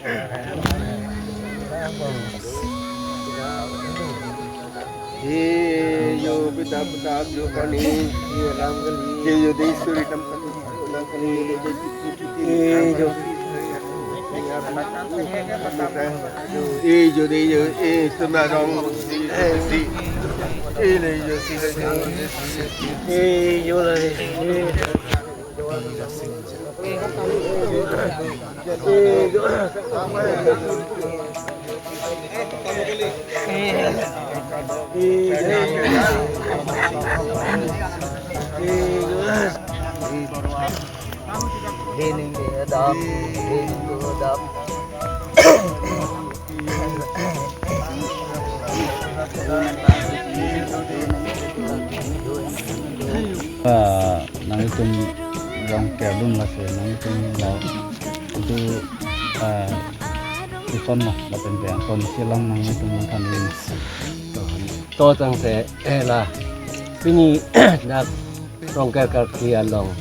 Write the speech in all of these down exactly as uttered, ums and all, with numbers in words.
He yo pita pita yo kani, he yo dei suri tam kani, he yo dei suri tam kani, he yo dei suri tam kani, he yo dei yo, eh, tuna rong, eh, le yo si le yo, eh, yo le, eh. Ah, nanglitum Rongker dun lasi nanglitum la itu, ah, ison la lapen pe angkon silang nanglitum mungkan ini. To tangte, eh, la pini dak Rongker karkli along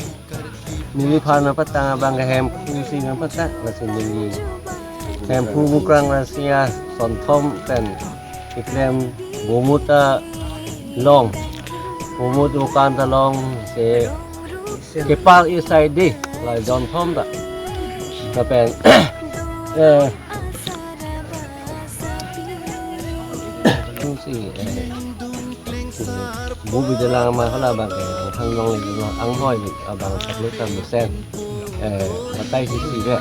neliphan apatang abang ke Hemphu si nangpatak lasi neli Hemphu Mukrang lasi asonthom pen keklem bomut ta long, bomut dukan ta long, se kepar isai dei, la jonthom ta. Lapen, eh, si, eh, bu bidalang ma hala abang ke, ang thang long le lo, anghoi abang saklu tam sen. Eh, batai si si ke.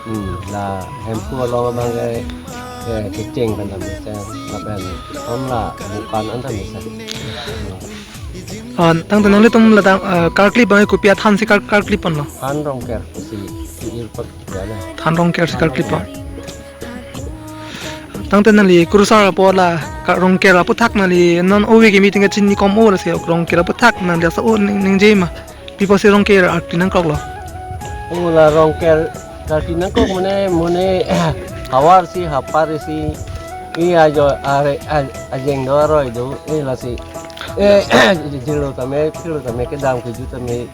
Hmm, la Hemphu along abang ke, eh, kecheng kan tam sen. Lapen, hom la bukan an tam sen. Hmm. Ah, tangte nanglitum ladak, ah, karkli abang kopi athan si kar-, karkli ponlo? Than Rongker si, si irpot ya le. Than Rongker si karkli pon. Tangte nangli kurusar apot la ka Rongker aputhak nangli non ove ke meeting kachini kom o lasi Rongker aputhak nangli asa o ning, ningje ma. Pi apotsi Rongker arti nangkoklo? O la Rongker arti nangkok mane, mane havar si hapar si, i ajo are, a-, ajeng do aroi do, i lasi. Eh, jilo tame, pilo tame, kedam keju tame.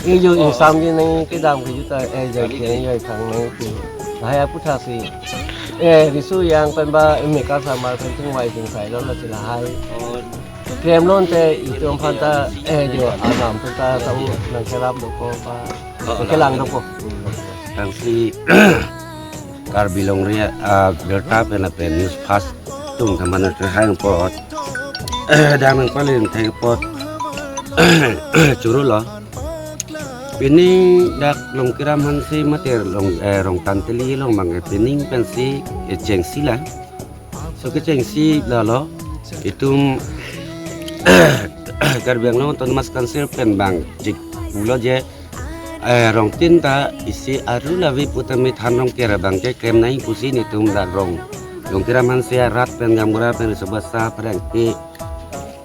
I jo insam ke nang kedam keju ta, eh, jai ke nang jai thang nang tu. Lahai aputhak si. Eh, riso yang pen ba, eh, mekar samar pen chingvai chingsai lo lasi lahai. Klem lonte itum aphan ta, eh, jo anam pen ta tahu nangkerap dokok pa. Nangkelang dokok. Tangsi Karbi Longri, ah, birta pen lapen news fast atum thaman nangkehang apot. Eh, dam nangpaleng thek apot. Churu lo. Pini dak Longkiram Hanse mate Long, eh, Rongtan Teli along abang ke pining pensi, eh, chengsi la. So kechengsi lalo itum Karbi Anglong Autonomous Council pen abang chiklo je, eh, Rongtin ta isi aru lavi putame Than Rongker abang ke klem nangji pusi netum dak rong, Longkiram Hanse arat pen gaonbura pen riso basa pherangke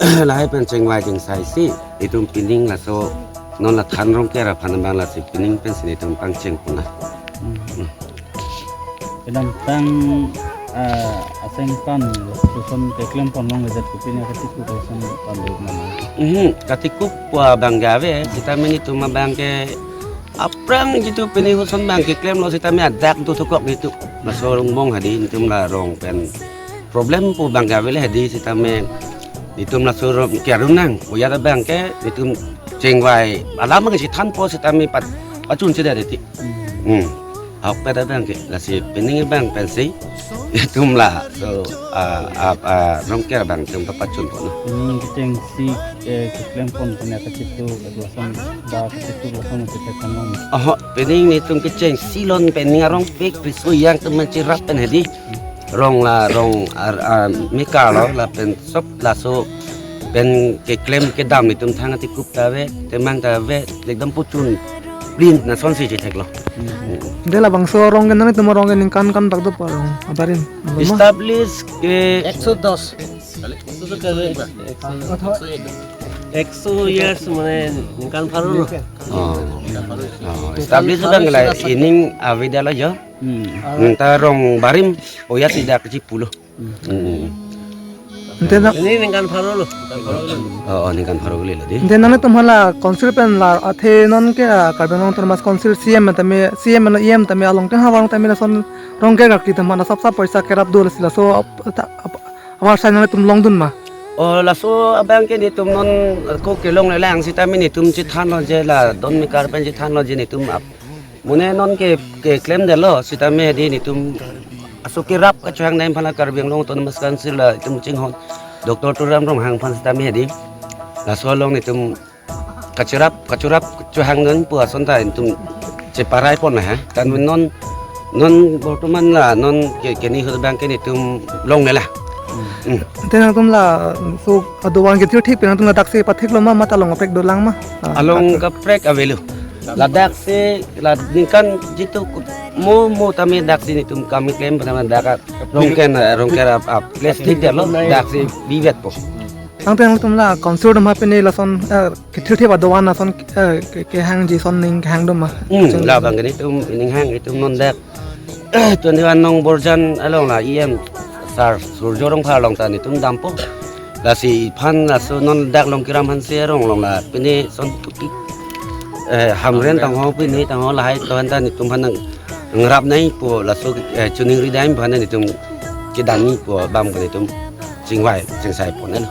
lahai pen chingvai chingsai si itum pining laso non la Than Rongker aphan abang lasi pining pensi netum pangcheng puna. Hmm. Kedamtang, ah, aseng pan lapuson keklem pon long lejat kopine katikup lason pan do mana? Mhm, katikup pu abang ke ave, sitame netum abang ke aphrang jitu pini huson abang keklemlo sitame adak do thokok jitu. Laso rong mong hadi netum la rong pen problem pu abang ke ave le hadi sitame netum laso rong ke arunang, oyat abang ke netum chingvai alam abang si thanpo sitame pat pachun chedar iti. Hmm. Ahok pada abang ke, lasi pining abang pensi itum laso, ah, ah, ah, Rongker abang itum papachun pon. Hmm, kechengsi, eh, keklem pon punya kachitu, kedua son da kachitu, kedua son kachitu kan long. Oho, pining netum kechengsi lon pining arong pik, riso yang teman chirap pen hadi. Rong la rong ar, ar, mekar lo, lapen sop laso pen keklem kedam netum thang atikup ta ave, temang ta ave, ekdom puchun plin na sonsi chetheklo. Hmm. De labangso rong ke nanglitum rong ke ningkan kan dak do pa rong abarim? Establish ke ekso dos. Ekso years mane ningkan pharo lo. Oh. Oh, establish abang la ining avedetlo jo. Hmm. Hmm, ta rong barim oyat si dak chipulo. Hmm. Ante na- Ini ningkan pharo lo. Oh, oh, ningkan pharo kali lo dei. Ante nanglitum hala council pen la athe non ke, ah, Karbi Anglong Autonomous Council C E M tame, C E M lo E M tame along teng havar tame lason rong ke gak ti tame na sap sap poisa kerap do lasi laso ap-, ta-, ap-, avar sai nanglitum longdun ma? Oh, laso abang ke netum non ko kelongle lang sitame netum chethanlo je la don mekar pen chethanlo je netum ap-, mane non ke, keklemdetlo sitame dei netum aso kerap kachehang nai phan la Karbi Anglong Autonomous Council la itum chinghon Doctor Tuliram Ronghang aphan sitame dei. Laso along netum kacherap, kacherap chehang non pu ason ta netum cheparai pon ha. Kan non, non bortoman la non ke, keni ahut abang ke netum longle la. Hmm. Ante nangtum laso adovan kethirthip pen nangtum ladak si pathiklo ma, mate along kaprek dolang ma? Ah, along kat- kaprek avelo. Ladak si la ningkan jitu mo mo tame dak si netum kam keklem pen tame dak rongker, rongker ap, ap plastic detlo, dak si bivetpo. Tangte nangtum la council atum ha pine lason, eh, kethirthip adovan lason, eh, ke, kehangji ason ning kehang do ma? Hmm, labang ke netum ning hang itum non dak twenty-one nong Borjan along la E M sir Surjo Rongphar along ta netum dampo. Lasi iphan laso non dak Longkiram Hanse arong along la pine ason putik, eh, Hamren tangho pine tangho lahai tohan ta netum aphan nang ngrap nai pu laso, eh, choningri dam aphan netum kedam nai pu abang ke netum chingvai chingsai pon lo.